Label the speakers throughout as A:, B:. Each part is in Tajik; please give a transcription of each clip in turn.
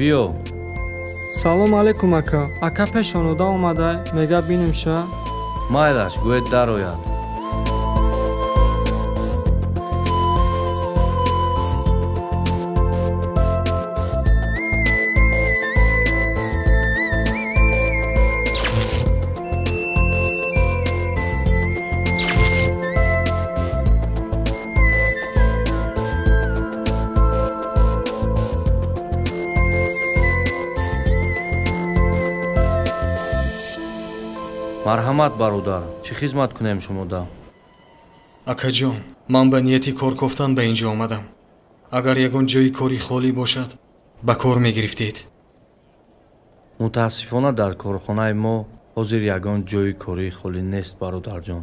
A: Биё.
B: Салом алейкум, ака. Ака пешонода омада, мега бинем ша.
A: Майлаш, гӯед дарояд. Марҳамат, бародар, чӣ хизмат кунем шумода?
C: Акаҷон, ман ба нияти кор кофтан ба ин ҷо омадам. Агар ягон ҷои кори холӣ бошад, ба кор мегирифтед.
A: Мутаассифона, дар корхонаи мо ҳозир ягон ҷои кории холӣ нест, бародарҷон.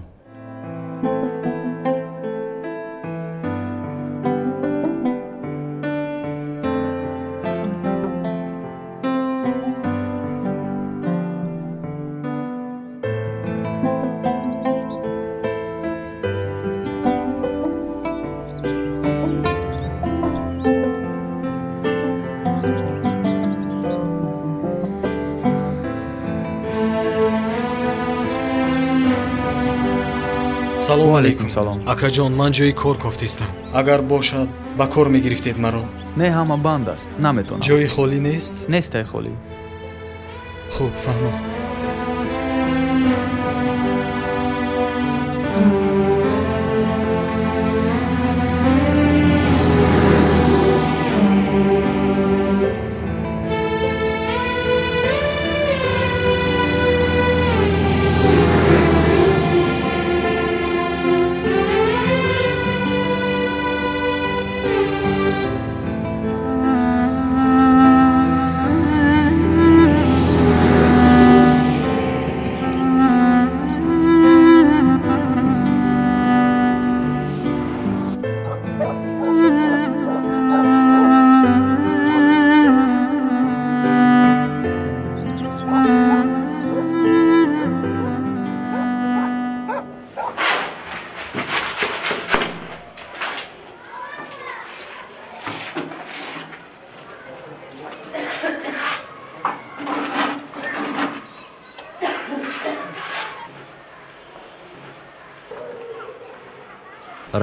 C: Салом алейкум. Акаҷон, ман ҷои кор кофтистам. Агар бошад, ба кор мегирифтед маро?
D: Не, ҳама банд аст, наметонам.
C: Ҷои холӣ нест?
D: Нестай холӣ.
C: Хуб, фаҳмо.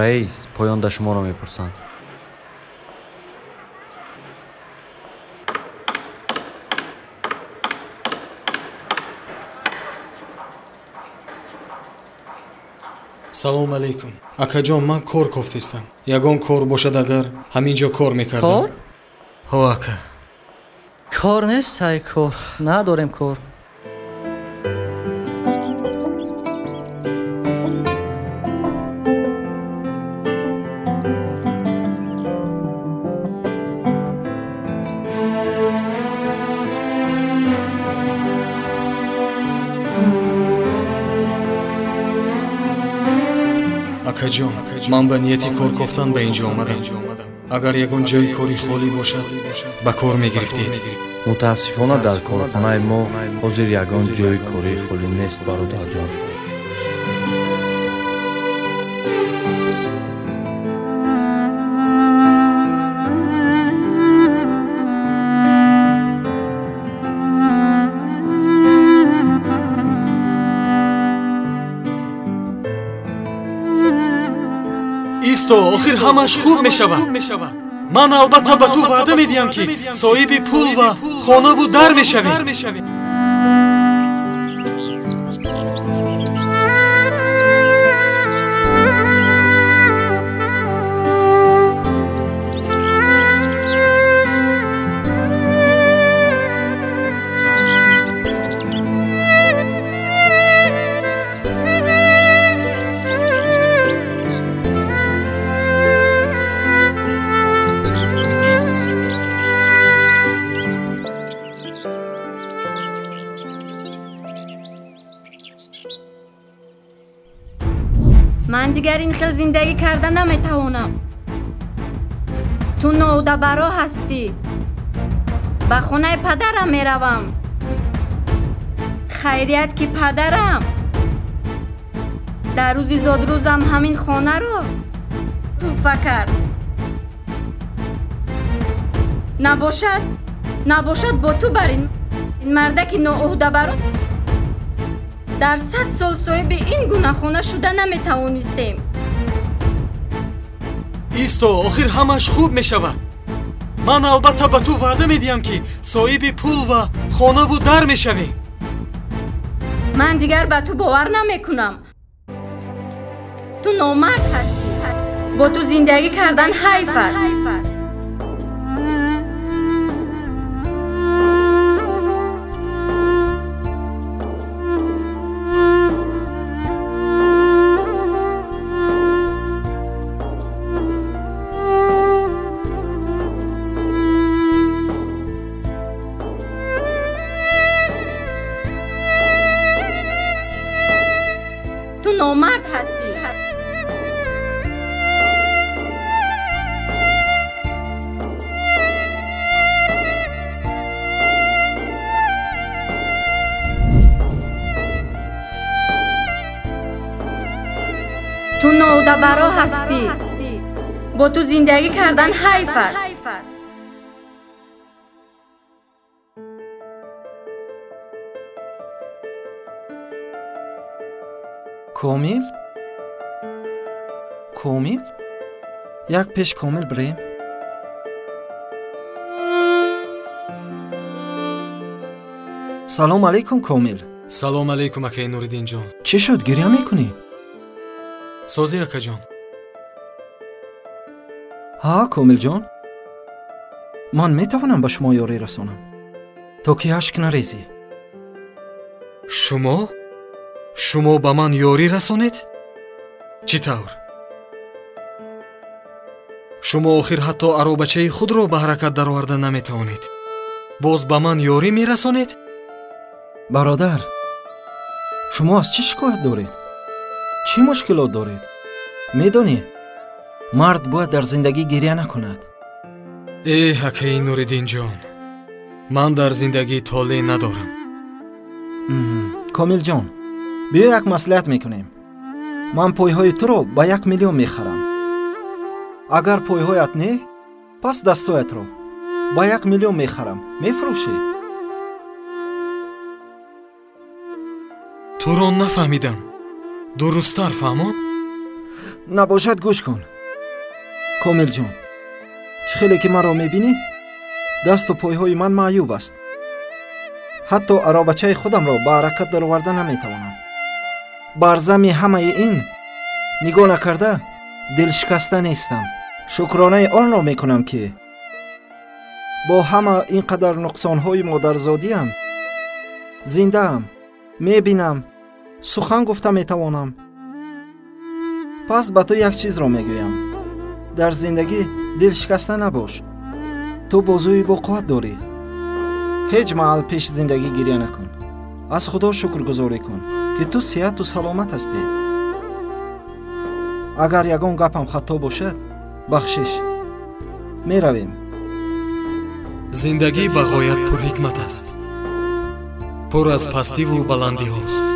E: Раис, поёнда шуморо мепурсанд.
C: Салом алейкум. Акаҷон, ман кор кофтистам. Ягон кор бошад, агар ҳамин ҷо кор мекардам.
F: Кор?
C: Ҳо, ака.
F: Кор нест, сай кор. Надорем кор.
C: Акаҷон, ман ба нияти кор кофтан ба ин ҷо омадам. Агар ягон ҷои кори холӣ бошад, ба кор мегирифтед.
A: Мутаассифона, дар корхонаи мо ҳозир ягон ҷои кории холӣ нест, бародарҷон.
C: Исто, охир ҳамаш хуб мешавад. Ман албатта ба ту ваъда медиҳам, ки соҳиби пул ва хонаву дар мешавӣ.
G: Ман дигар ин хел зиндагӣ карда наметавонам. Ту ноудабаро ҳастӣ. Ба хонаи падарам меравам. Хайрият ки падарам дар рӯзи зодрӯзам ҳамин хонаро тӯҳфа кард. Набошад бо ту бар ин мардаки ноуҳдабаро дар 100 сол соҳиби ин гуна хона шуда наметавонистем.
C: Исто, охир ҳамаш хуб мешавад. Ман албатта ба ту ваъда медиҳам, ки соҳиби пул ва хонаву дар мешавӣ.
G: Ман дигар ба ту бовар намекунам. Ту номард ҳастӣ. Бо ту зиндагӣ кардан ҳайф аст. Ту номард ҳастӣ. Ту ноудабаро ҳастӣ. Бо ту зиндагӣ кардан ҳайф аст.
H: Комил? Комил? Як пеш Комил бирем. Салом алейкум, Комил.
C: Салом алейкум, акаи Нуриддинҷон.
H: Чӣ шуд, гиря мекунӣ?
C: Созӣ, акаҷон.
H: Ҳа, Комилҷон, ман метавонам ба шумо ёрӣ расонам, то ки ашк нарезӣ.
C: Шумо? Шумо ба ман ёрӣ расонед? Чӣ тавр? Шумо охир ҳатто аробачаи худро ба ҳаракат дароварда наметавонед. Боз ба ман ёрӣ мерасонед?
H: Бародар, шумо аз чӣ шикоят доред? Чӣ мушкилот доред? Медонӣ, мард бояд дар зиндагӣ гиря накунад.
C: Э, акаи Нуриддинҷон, ман дар зиндагӣ толеъ надорам.
H: Комилҷон, биё як маслиҳат мекунем. Ман пойҳои туро ба 1 миллион мехарам. Агар пойҳоят не, пас дастҳоятро ба 1 миллион мехарам. Мефурӯшӣ?
C: Туро нафаҳмидам. Дурусттар фаҳмон?
H: Набошад, гӯш кун. Комилҷон, чӣ хеле ки маро мебинӣ, дасту пойҳои ман маъюб аст. Ҳатто аробачаи худамро ба ҳаракат дароварда наметавонам. Бар зами ҳамаи ин нигоҳ накарда дилшикаста нестам. Шукронаи онро мекунам, ки бо ҳама ин қадар нуқсонҳои модарзодиам зиндаам, мебинам, сухан гуфта метавонам. Пас ба ту як чизро мегӯям. Дар зиндагӣ дилшикаста набош. Ту бозуи боқувват дорӣ. Ҳеҷ маҳал пеш зиндагӣ гиря накун. Аз Худо шукргузорӣ кун, ки ту сиҳату саломат ҳастӣ. Агар ягон гапам хато бошад, бахшиш. Меравем.
C: Зиндагӣ ба ғоят пурҳикмат аст. Пур аз пастиву баландиҳост.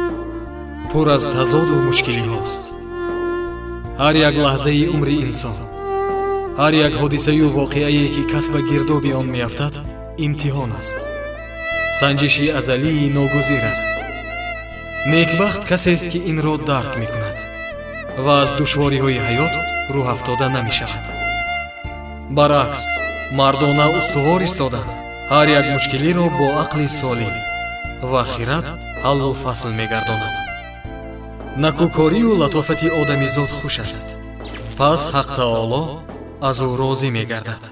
C: Пур аз тазоду мушкилиҳост. Ҳар як лаҳзаи умри инсон, ҳар як ҳодисаю воқеае, ки кас ба гирдоби он меафтад, имтиҳон аст. Санҷиши азалии ногузир аст. Некбахт касест, ки инро дарк мекунад ва аз душвориҳои ҳаёт рӯҳафтода намешавад. Баръакс, мардона устувор истода, ҳар як мушкилиро бо ақли солим ва хират ҳаллу фасл мегардонад. Накӯкорию латофати одамизод хуш аст. Пас Ҳақ Таоло аз ӯ розӣ мегардад.